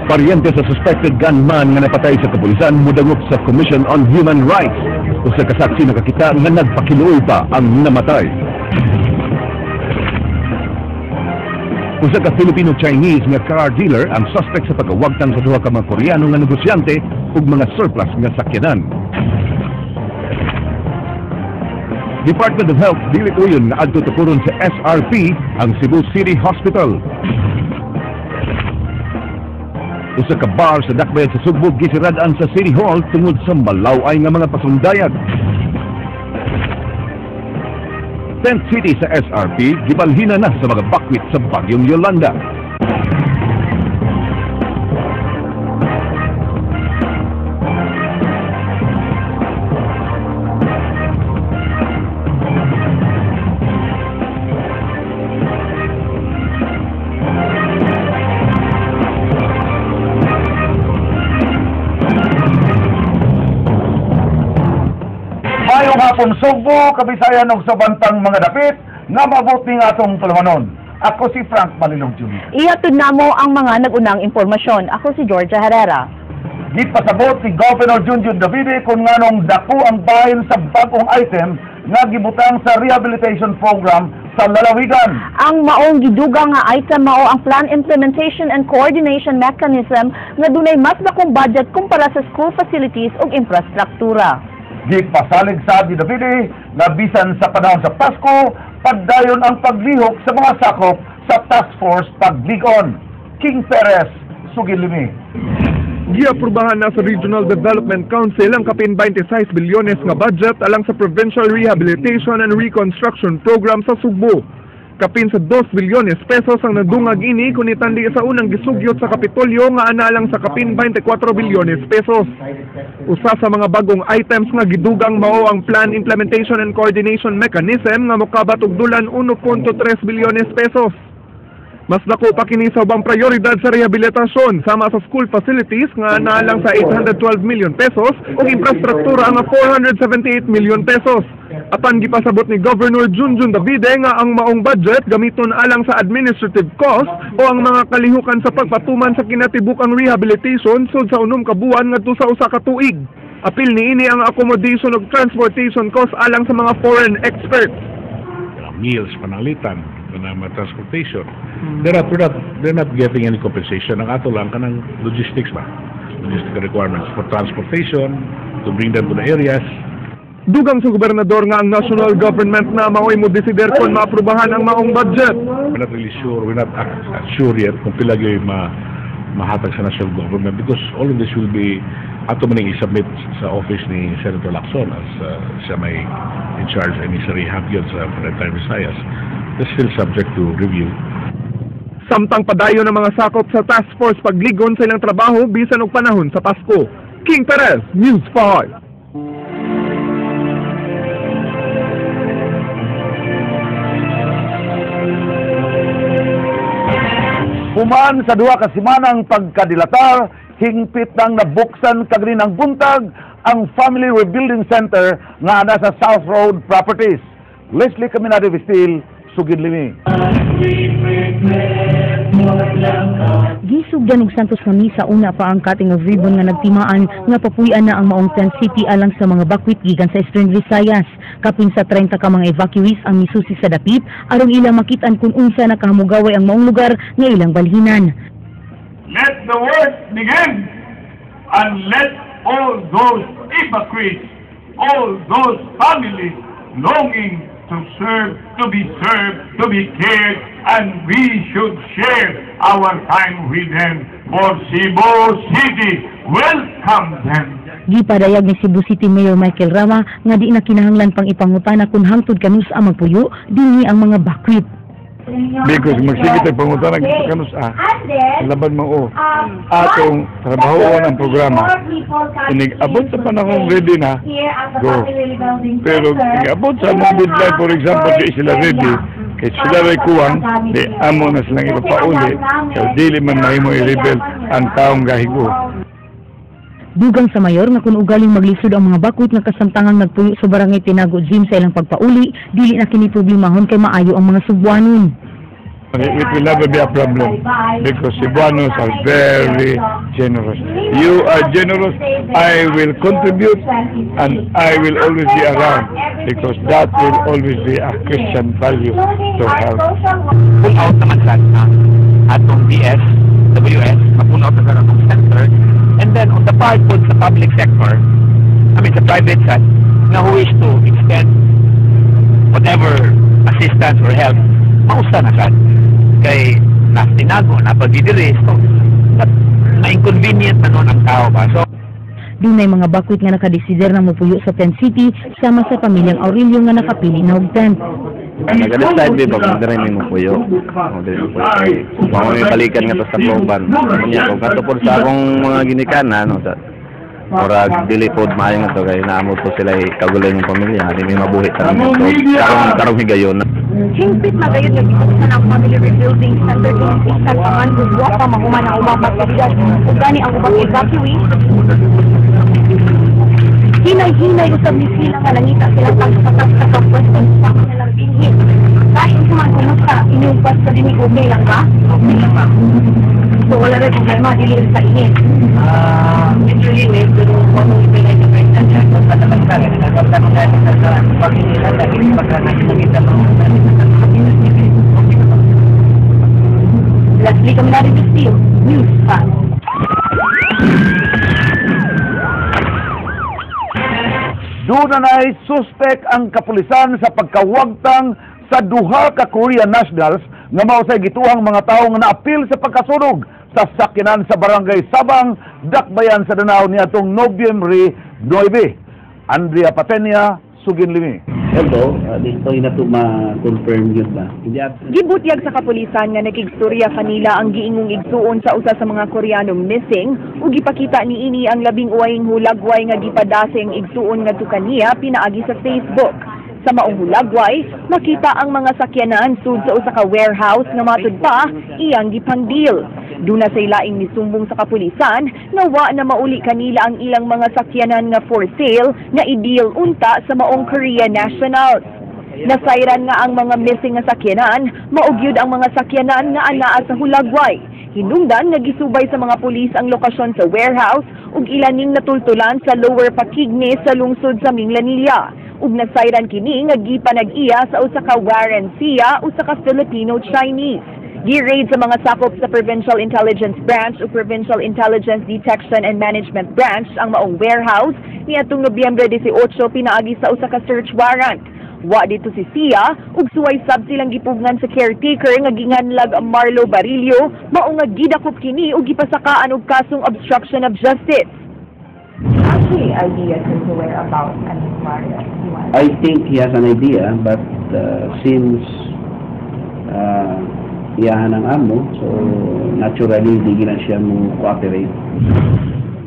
Paryente sa suspected gunman nga napatay sa kapulisan mudangop sa Commission on Human Rights. Usa ka saksi nakakita nga nagpakiluoy pa ang namatay. Usa ka Filipino-Chinese nga car dealer ang suspect sa pagawagtang sa duha ka mga Koreano nga negosyante ug mga surplus nga sakyanan. Department of Health dili uyon nga adto tukuron sa SRP ang Cebu City Hospital. Usa ka bar sa dakbayan sa Sugbo gisirad-an sa City Hall tungod sa malaw-ay nga mga pasundayag. Tent City sa SRP gibalhina na sa mga bakwit sa Bagyong Yolanda. Mayong hapon Sugbo, Kabisayan ug sa bantang mga dapit nga mabuti nga atong tulumanon. Ako si Frank Malilong Jr. Ihatod namo ang mga nagunang impormasyon. Ako si Georgia Herrera. Gipasabot si Governor Junjun Davide kung nganong dako ang bahin sa bag-ong item nga gibutang sa rehabilitation program sa lalawigan. Ang maong gidugang nga item mao ang Plan Implementation and Coordination Mechanism nga dunay mas dakong budget kumpara sa school facilities ug infrastruktura. Gipasalig sa ni Davide nga bisan sa panahon sa Pasko, pagdayon ang paglihok sa mga sakop sa Task Force Pagligon. King Perez, Sugilimi. Giaprubahan na sa Regional Development Council ang kapin 26 bilyones nga budget alang sa Provincial Rehabilitation and Reconstruction Program sa Sugbo. Kapin sa 2 bilyones pesos ang nadungag ini kun itandi sa unang gisugyot sa Kapitolyo nga ana lang sa kapin 24 bilyones pesos. Usa sa mga bagong items nga gidugang mao ang Plan Implementation and Coordination Mechanism nga mokabat og dulan 1.3 bilyones pesos. Mas dako pa kini sa ubang prioridad sa rehabilitasyon sama sa school facilities nga naalang sa 812 million pesos ug infrastruktura nga 478 million pesos. Apan gipasabot ni Governor Junjun Davide nga ang maong budget gamiton alang sa administrative cost o ang mga kalihukan sa pagpatuman sa kinatibukang rehabilitation sud sa 6 ka buwan ngadto sa 1 ka tuig. Apil niini ang accommodation ug transportation cost alang sa mga foreign experts. Meals, pananglitan, kanang transportation. They're not getting any compensation. Ang ato lang kanang logistics ba? Logistical requirements for transportation, to bring them to the areas. Dugang sa gobernador nga ang national government na mao'y mo desider kung maaprubahan ang maong budget. We're not really sure, we're not sure yet kung pila gyud mahatag sa national government because all of this will be ato man i-submit sa office ni Senator Lacson as siya may in charge ani sa rehab yun sa entire Visayas. That's still subject to review. Samtang padayon ang mga sakop sa Task Force Pagligon sa ilang trabaho bisan og panahon sa Pasko. King Perez, News 5. Human sa duha ka semanang pagkadilatar, hingpit nang nabuksan kaganinang buntag ang Family Rebuilding Center nga ana sa South Road Properties. Leslie Caminade Vistil, Sugidlimi. Gisugdan og Santos nga misa una pa ang cutting of ribbon nga nagtimaan nga papuy-an na ang maong tent city alang sa mga bakwit gikan sa Eastern Visayas. Kapin sa 30 ka mga evacuees ang misusi sa dapit aron ilang makit-an kung unsa nakahamugaway ang maong lugar nga ilang balhinan. Let the work begin and let all those evacuees, all those families longing to serve, to be served, to be cared, and we should share our time with them, for Cebu City welcome them. Gipadayag ni Cebu City Mayor Michael Rama nga di na kinahanglan pang ipangutana kung hangtod kanus ang magpuyo dinhi ang mga bakwit. Because magsige tag pangutana kanus laban mo o atong trabahoon ang programa. Inig-abot sa panahon ready na, go. Pero inig-abot sa among deadline, for example, di sila ready, kay sila ray kuwang, di amo na silang ipapauli, kay dili man mahimo i-rebel ang taong gahigo. Dugang sa mayor nga kung ugaling maglisod ang mga bakwit nga kasamtangang nagpuyo sa barangay Tinago Gym sa ilang pagpauli, dili na kini problemahon kay maayo ang mga Sugbuanon. It will never be a problem because Cebuanos are very generous. You are generous, I will contribute and I will always be around because that will always be a Christian value to help. Pull out naman sa ang atong BS, WS, ma-pull out na sa atong center. And then on the part po sa public sector, I mean sa private side, na who wish to extend whatever assistance or help, mausa na sad. Kay nastinago, napagidiri, so na inconvenient na nun ang tao ba. So, Dunay mga bakwit nga nakadesider na mopuyo sa Tent City sama sa pamilyang Aurelio nga nakapili na og tent. Nag-decide ba kung diri mi mopuyo. Kung diri mopuyo kay mao may balikan nga to sa Tacloban. Unya kung kato pod sa akong mga ginikanan no, sa murag dili pod maayo nga to kay naamo po sila kagulay ng pamilya, di mi mabuhi sa nimo. So karong higayon. Hingpit na gayud nga gibuksan ang Family Rebuilding Center kung bisan pa man ug wa pa mahuman ang ubang pasilidad ug gani ang ubang evacuees. Hinay-hinay usab ni sila nga nangita sila tagsa-tagsa ka pwesto sa kanilang bilhin. Kahit man, kumusta inyong pwesto dinhi? Okay lang ba? Okay lang ba? So wala rin problema dili sa init? Ah, medyo init, pero kung ipinay na president, basta naman sa akin, nagpaptanong natin sa paghinila dahil pagka nakita mo, okay naman. Leslie Caminari Castillo, News 5. Doon na suspek ang kapulisan sa pagkawagtang sa duha ka Korean nationals nga mao say gituhang mga tawo nga naapil sa pagkasunog sa sakyanan sa Barangay Sabang, Dakbayan sa Danao niadtong Nobyembre 9. Andrea Patenia, sugin limi. Although, dito na ito ma-confirm yun ba? Hindi. Gibutyag sa kapulisan nga nakigstorya kanila ang giingong igsuon sa usa sa mga Koreanong missing ug gipakita niini ang labing uwahing hulagway nga gipadasing igsuon ngadto kaniya pinaagi sa Facebook. Sa maong hulagway, makita ang mga sakyanan sud sa usa ka warehouse nga matud pa iyang gipangdeal. Duna say laing nisumbong sa kapulisan nga wa na mauli kanila ang ilang mga sakyanan nga for sale nga i-deal unta sa maong Korea nationals. Nasayran nga ang mga missing nga sakyanan, mao gyud ang mga sakyanan nga anaa sa hulagway. Hinungdan nga gisubay sa mga pulis ang lokasyon sa warehouse ug ilaning natultulan sa Lower Paquigne sa lungsod sa Minglanilla. Ug nasayran kini nga gipanag-iya sa usa ka Warren Sia, usa ka Filipino-Chinese. Gi-raid sa mga sakop sa Provincial Intelligence Branch o Provincial Intelligence Detection and Management Branch ang maong warehouse niadtong Nobyembre 18 pinaagi sa usa ka search warrant. Wa dito si Sia ug suway sab silang gipugnan sa caretaker nga ginganlag Marlo Barillo, mao nga gidakop kini ug gipasakaan og kasong obstruction of justice. Actually, idea to the whereabouts and where he was. I think he has an idea, but since iyahan ang amo, so naturally, hindi na siya mo cooperate.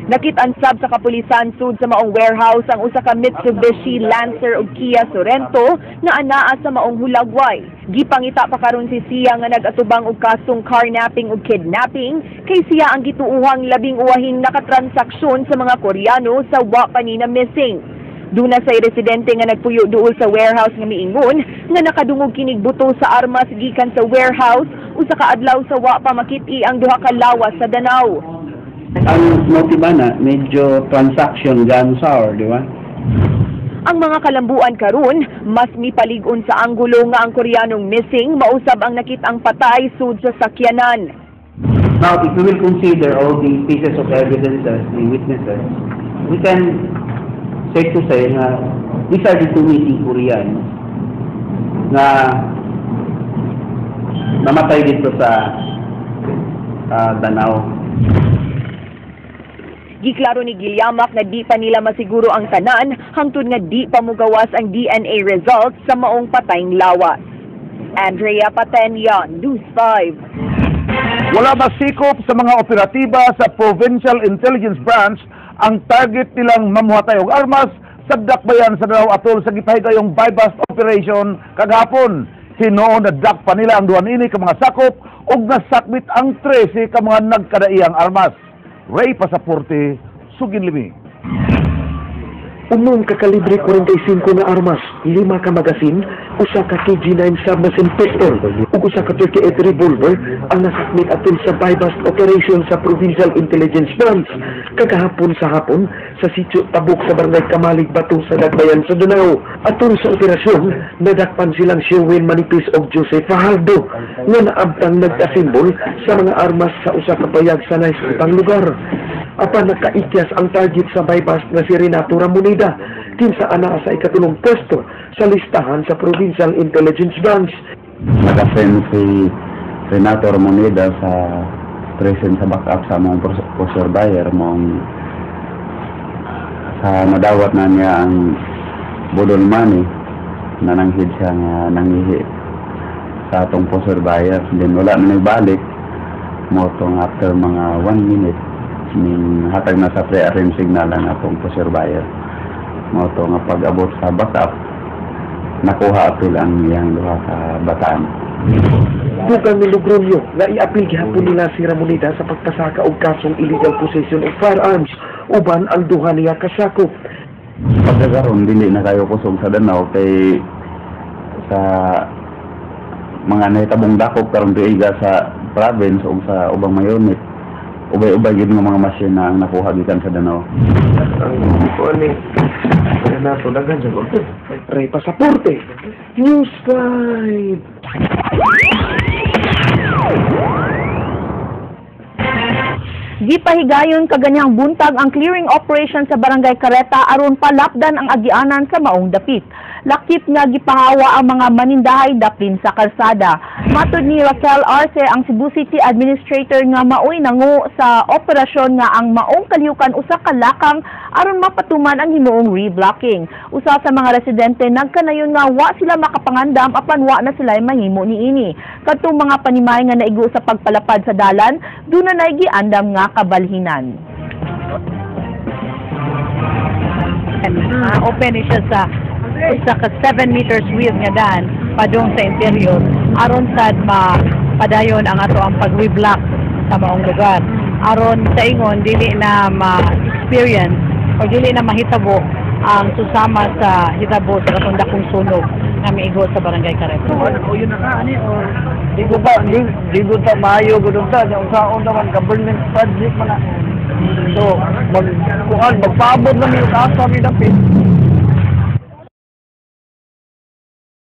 Nakit-an sab sa kapulisan sud sa maong warehouse ang usa ka Mitsubishi Lancer ug Kia Sorento nga anaa sa maong hulagway. Gipangita pa karon si Sia nga nag-atubang og kasong carnapping ug kidnapping kay siya ang gituuhang labing uwahing nakatransaksyon sa mga Koreano sa wa pa ni na missing. Duna say residente nga nagpuyo duol sa warehouse nga miingon nga nakadungog kinig buto sa armas gikan sa warehouse usa ka adlaw sa wa pa makit-i ang duha ka lawas sa Danao. Ang motiba na, medyo transaction gone sour, di ba? Ang mga kalambuan karon mas mipalig-on sa anggulo nga ang Koreanong missing mausab ang nakit-ang patay sud sa sakyanan. Now, if we will consider all the pieces of evidence, the witnesses, we can safe to say na these are the two missing Koreans na namatay dito sa Danao. Giklaro ni Gilyamak na di pa nila masiguro ang tanan hangtod nga di pa mugawas ang DNA results sa maong patayng lawas. Andrea Patenia, News 5. Wala masikop sa mga operatiba sa Provincial Intelligence Branch ang target nilang mamuhatay og armas sa Dakbayan sa Danao atol sa gipahigayong buy-bust operation kagahapon. Hinuon na dakpa nila ang duha niini ka mga sakop ug nasakbit ang 13 ka mga nagkadaiyang armas. Ray Pasaporte, sugin limi. 6 ka kalibre 45 nga armas, 5 ka magasin, usa ka KG9 submachine pistol ug usa ka 38 revolver ang nasakmit atol sa buy-bust operation sa Provincial Intelligence Branch kagahapon sa hapon sa sitio Tabuk sa Barangay Kamalig, Bato sa Dakbayan sa Danao. Atol sa operasyon, nadakpan silang Sherwin Manipis og Joseph Fajardo nga naabtang nag-asimbol sa mga armas sa usa ka bayag sa naisutang lugar. Apan nakaikyas ang target sa buy-bust nga si Renato Ramoneda, kinsa ana sa ikatulong pwesto sa listahan sa Provincial Intelligence Branch. Nakasend si Renato Ramoneda sa present sa backup sa among posture buyer mong sa nadawat na niya ang budol money na nanghid siya nga nangihi sa atong posture buyer. Then wala na nagbalik mo tong after mga 1 minute ning hatag na sa pre-arranged signal ang atong posture buyer. Mo to nga pag-abot sa backup nakuha apil ang iyang duha ka bataan. Dugang ni Logronyo nga iapil gihapon nila si Ramoneda sa pagpasaka og kasong illegal possession of firearms uban ang duha niya kasakop. Pagkakaroon dili na kayo kusog sa Danao kay sa mga nahitabong dakop karon tuiga sa province o sa ubang mga unit, ubay-ubay gid nga mga machine na ang nakuha gikan sa Danao. Ang kuan ni Renato daghan sa Ray Pasaporte, News 5. Gipahigayon kaganyang buntag ang clearing operation sa Barangay Careta aron palapdan ang agianan sa maong dapit. Lakip nga gipahawa ang mga manindahay daplin sa kalsada. Matud ni Raquel Arce, ang Cebu City Administrator nga maoy nangu sa operasyon nga ang maong kalihukan usa ka lakang aron mapatuman ang himuong reblocking. Usa sa mga residente nagkanayon nga wa sila makapangandam apan wa na sila mahimo niini. Kadtong mga panimay nga naigo sa pagpalapad sa dalan, duna nay giandam nga kabalhinan. Open siya sa usa ka 7 meters width nga daan padung sa interior aron sad mapadayon ang ato ang pag-reblock sa maong lugar aron sa ingon dili na ma-experience o dili na mahitabo ang susama sa hitabo sa katong dakong sunog nga miigo sa Barangay Careta. O yun na ka ani or di ko ba di ko ta maayo gud ta unsaon ta man government project man na. So magkuan magpaabot na mi og asa mi dapit.